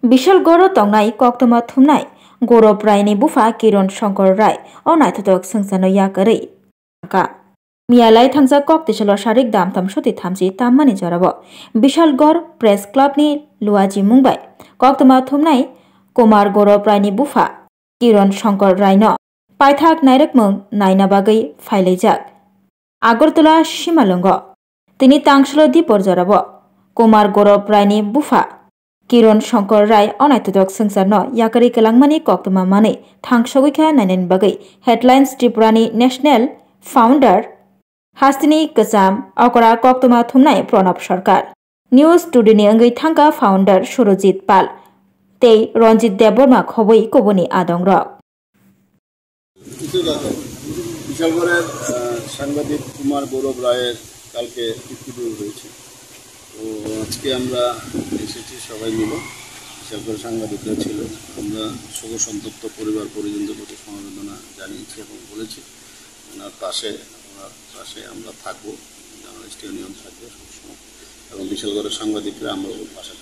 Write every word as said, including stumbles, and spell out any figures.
Bishalgoro tongnai koktwma thumnai Gaurav Raini bupha Kiran Shankar Rai o naithothok swngcharno yakarwi thangkha. Miyalai thangjak kok tisalo sarik damtham soti thamchi tammani jorao Bishalgor Press Club ni luaji mungbai koktwma thumnai Kumar Gaurav Raini bupha Kiran Shankar Raino paithak nairwkmung naina bagwi phailaijak. Agartala Simalwngo tini tangsalo dipor jorao Kumar Gaurav Raini bupha Kiran Shankar Rai o naithothok swngcharno yakarwi kwlangmani koktwma manwi thangsogwi kha nainani bagwi Headlines Tripurani National Founder hasteni kwcham okra koktwma thumnai Pranab Sarkar. News Today ni wngwi thangkha founder Surojit Pal tei Ranjit Debbarma khobwi kubuni adongrok. বিশালগড়ের আহ, সাংবাদিক কুমার গৌরব রায়ের কালকে মৃত্যুদণ্ড হয়েছে। তো আজকে আমরা এসেছি সবাই মিলে, বিশালগড়ের সাংবাদিকরা ছিল। আমরা শোক সন্তপ্ত পরিবার পরিজনদের প্রতি সমবেদনা জানিয়েছি এবং বলেছি ওনার পাশে, ওনার পাশে আমরা থাকবো, জার্নালিস্ট ইউনিয়ন থাকবে সবসময়, এবং বিশালগড়ের সাংবাদিকরা আমরা ওর পাশে